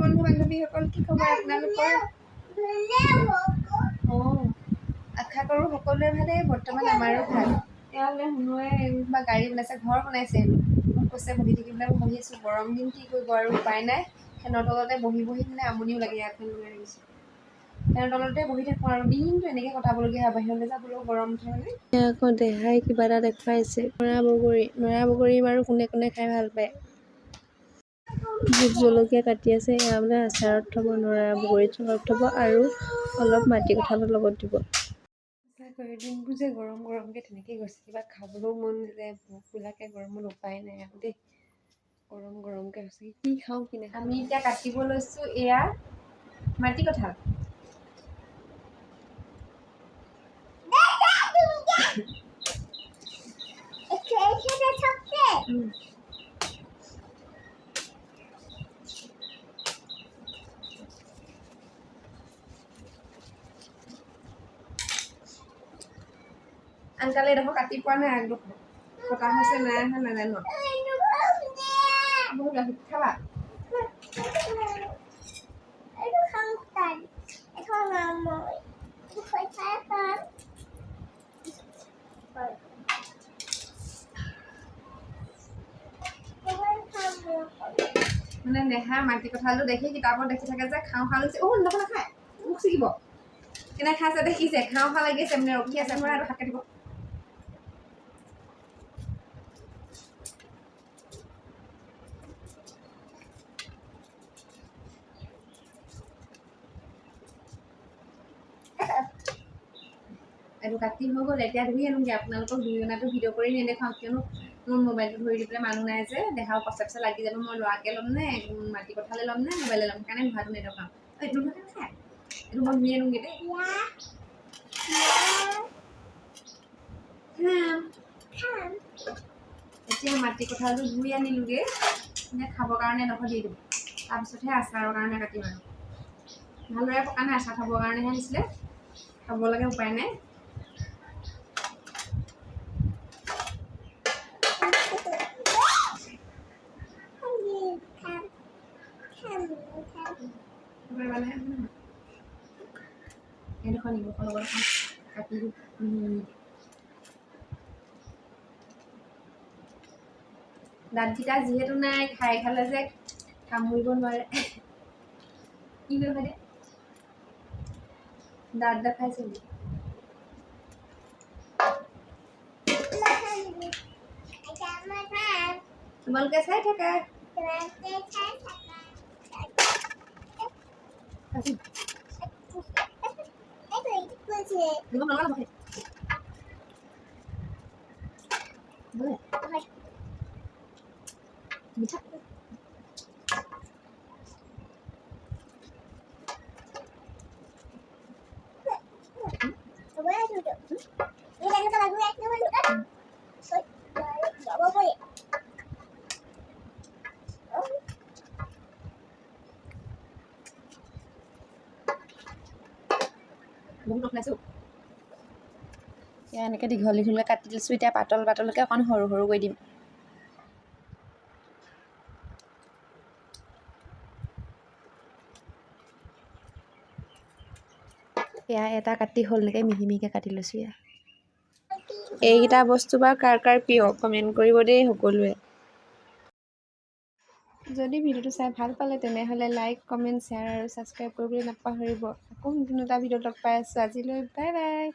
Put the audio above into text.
বন্ধু বান্ধৱীসকল, কি খবৰ আপোনালোকৰ? অঁ, আশা কৰোঁ সকলোৱে ভালেই। বৰ্তমান আমাৰো ভাল। এয়া বোলে শুনোৱে কিবা গাড়ী বনাইছে, ঘৰ বনাইছে হেনো। মোক কৈছে বহি থাকিবলৈ, মই বহি আছোঁ। গৰম দিন, কি কৰিব আৰু উপায় নাই। ফেনৰ তলতে বহি বহি মানে আমনিও লাগে। ইয়াত ফেন লগাই দিছোঁ, ফেনৰ তলতে বহি থাকোঁ আৰু দিনটো এনেকৈ কটাবলগীয়া হয়। বাহিৰলৈ যাবলৈও গৰম উঠে মানে। আকৌ দেহাই কিবা এটা দেখুৱাইছে, নৰা বগৰী। নৰা বগৰী বাৰু কোনে কোনে খাই ভাল পায়? ভোট জলকীয়া কাটি আছে। এয়া বোলে আচাৰত থ'ব, নৰা বগৰীৰ তলত থ'ব আৰু অলপ মাটি কঁঠালৰ লগত দিব। সঁচাকৈ দিনবোৰ যে গৰম গৰমকৈ তেনেকেই গৈছে। কিবা খাবলৈও মন নাযায়, ভোকবিলাকে গৰমত উপায় নাই আৰু দেই। গৰম গৰমকৈ হৈছে, কি খাওঁ কি নাখাওঁ। আমি এতিয়া কাটিব লৈছোঁ এয়া মাটি কঁঠাল। আনকালে এডোখৰ কাটি পোৱা নাই, আগডোখৰ কটা হৈছে নাই অহা, নাজানো। বহুত গাখীৰ খাবা। মানে নেহা মাটি কঁঠালটো দেখি, কিতাপত দেখি থাকে যে, খাওঁ খাওঁ লাগিছে। অ', নকওঁ, নাখায়, মোক ছিগিব। কেনে খাইছে দেখিছে, খাওঁ খাওঁ লাগিছে মানে, ৰখি আছে। মই আৰু হাত কাটিব। এইটো কাটি হৈ গ'ল, এতিয়া ধুই আনোগৈ। আপোনালোকক ধুই অনাটো ভিডিঅ' কৰি নেদেখুৱাওঁ, কিয়নো মোৰ মোবাইলটো ধৰি দি পেলাই মানুহ নাই যে, দেহাও পাছে পাছে লাগি যাব। মই ল'ৰাকে ল'ম নে মাটি কঁঠালে ল'ম নে মোবাইলে ল'ম, সেইকাৰণে ধোৱাটো নেদেখুৱাওঁ। এইটো নোধোৱাকৈ নাখায়। এইটো মই ধুই আনোগৈ দেই। খাম। এতিয়া মাটি কঁঠালটো ধুই আনিলোগৈ। এতিয়া খাবৰ কাৰণে এডোখৰ দি দিওঁ, তাৰপিছতহে আচাৰৰ কাৰণে কাটিম। আৰু ভালদৰে পকা নাই, আচাৰ খাবৰ কাৰণেহে আনিছিলে। খাব লাগে, উপায় নাই। এইডোখৰ নিমখৰ লগত অকণ কাটি দিওঁ মিহি মিহিকৈ। দাঁতকেইটা যিহেতু নাই, খাই খালে যে কামুৰিব নোৱাৰে। কি কৰিব দে, দাঁত দেখাইছে। তোমালোকে চাই থাকা। নিমখ নলগাব। মিঠা। বহুত ৰস ওলাইছে। এয়া এনেকৈ দীঘল দীঘলকৈ কাটি দিছোঁ। এতিয়া পাতল পাতলকৈ অকণ সৰু সৰু কৰি দিম। এয়া এটা কাটি হ'ল, এনেকৈ মিহি মিহিকৈ কাটি লৈছোঁ। এয়া এইকেইটা বস্তু বাৰু কাৰ কাৰ প্ৰিয়, কমেণ্ট কৰিব দেই সকলোৱে। যদি ভিডিঅ'টো চাই ভাল পালে, তেনেহ'লে লাইক, কমেণ্ট, শ্বেয়াৰ আৰু ছাবস্ক্ৰাইব কৰিবলৈ নাপাহৰিব। আকৌ নতুন এটা ভিডিঅ'ত লগ পাই আছোঁ। আজিলৈ বাই বাই।